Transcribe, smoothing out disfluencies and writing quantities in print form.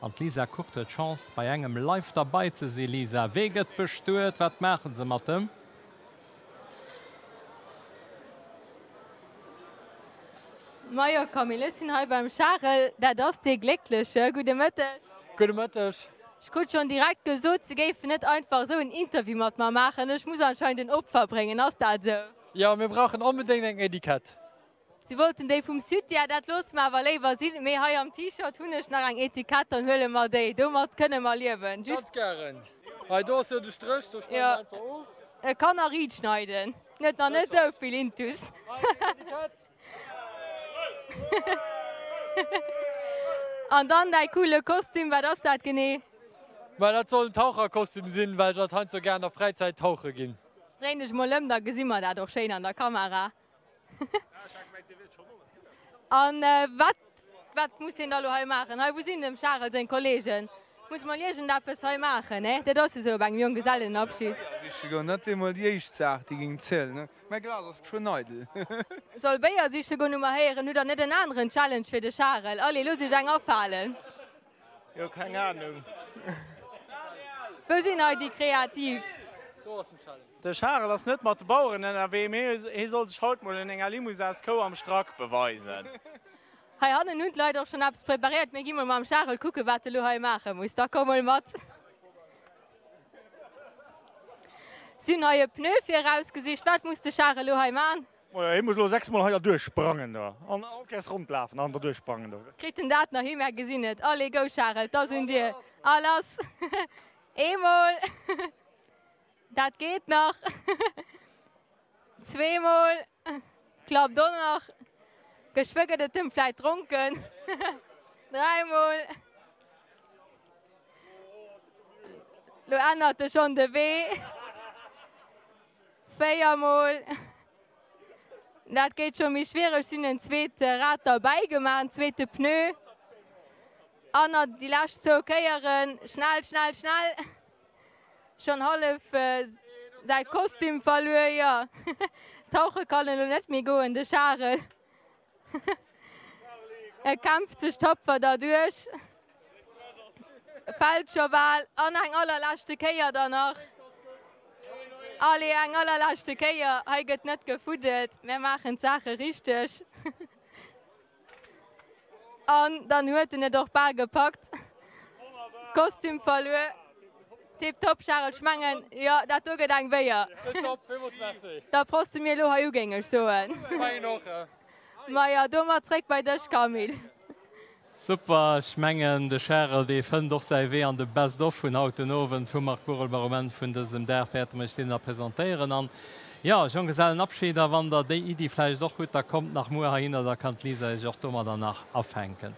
An d'Lisa Kurt huet d'Chance, bei engem live derbei ze si. Lisa, wee gëtt bestuet? Wat maache se mat em? Majo Camille, ech sinn hei beim Charel, dat ass dee Gléckleche. Gudde Mëtteg. Gudde Mëtteg. Ech krut schonn direkt gesot, se géifen net einfach esou en Interview mat mer maachen. Ech muss anscheinend en Opfer bréngen, ass dat esou? Jo, mir brauchen onbedéngt eng Etikett. Si wollten déi vum Südtier, dat loosse mer awer léiwer sinn. Mee hei am T-Shirt hunn ech nach eng Etikett, dann huele mer déi. Domat kënne mer liewen. Ganz gären. Hei do ass jo de Stréch, do schneide mer einfach of. E kann nach riit schneiden. En huet nach net esou vill Intus. An dann däi coole Kostüm, wat ass dat genee? Mä dat soll en Taucherkostüm sinn, well ech alt heiansdo gären an der Fräizäit tauche ginn. Dréin dech mol ëm, da gesi mer dat och schéin an der Kamera. An wat, wat muss hien da lo hei maachen? Hei, wou sinn dem Charel seng Kollegen? Muss mol iergendeppes hei maachen, ne? Dat ass jo sou op engem Jonggesellenabschied. Siche goen, dat wier mol déi éischt Saach, déi géing zielen, ne? Mäi Glas ass geschwënn eidel. Soll Béier siche goen, hu mer héieren. Hutt der net en aneren Challenge fir de Charel? Allez, looss iech eng afalen. Jo, keng Ahnung. Wou sinn hei déi Kreativ? De Charel ass net mat de Baueren ënnerwee, mee hie soll sech haut mol un enger Limousinskou am Strack beweisen. Hei hannen hunn d'Leit och schonn eppes preparéiert. Mir gi mol mam Charel kucken, wat e lo hei maache muss. Da komm mol mat. Si hunn hei e Pneu fir erausgesicht. Wat muss de Charel lo hei man? Majo, hie muss elo 6 mol hei derduerch sprangen do an all Kéiers ronnt lafen an derduerch sprangen do. Kritt en dat nach hin? Mär gesinn et. Allez, go Charel, 't ass un dir. A lass! Eemol! Dat geet nach. Zweemol. Klappt och nach. Geschwë gëtt et em vläit dronken. Dräimol. Lo ännert e schonn de Wee. Véiermol. Dat gétt scho méi schwiereg. Si hunn en zweet Rad derbäi gemaach, en zweete Pneu. An déi lescht zwou Kéieren. Schnell, schnell, schnell. Schon hallef säi Kostüm verluer, jo. Tauche kann en elo net méi goen, de Charel. E kämpft sech tapfer derduerch, fält scho bal an eng allerleschte Kéier dann nach. Allez, eng allerleschte Kéier, hei gëtt net gefuddelt, mär maachen d'Saache richteg. An dann huet en et och bal gepackt. Kostüm verluer. Tip top Charel, ech mengen jo dat do gëtt eng Béier. Da proste mir elo hei u géing ech soen. Maja domat zréck bei dech Camille. Super, ech mengen de Charel dee fënnt och säi Wee an de Best of vun haut den Owend vum Marc Bourel. Um Enn vun dësem Dag wäerte mer iech deen nach presentéieren. An jo, Jonggesellenabschied, a wann der déi Iddi vläicht och hutt, da kommt nach muer heihinner, da kann d'Lisa iech och domadder nach afänken.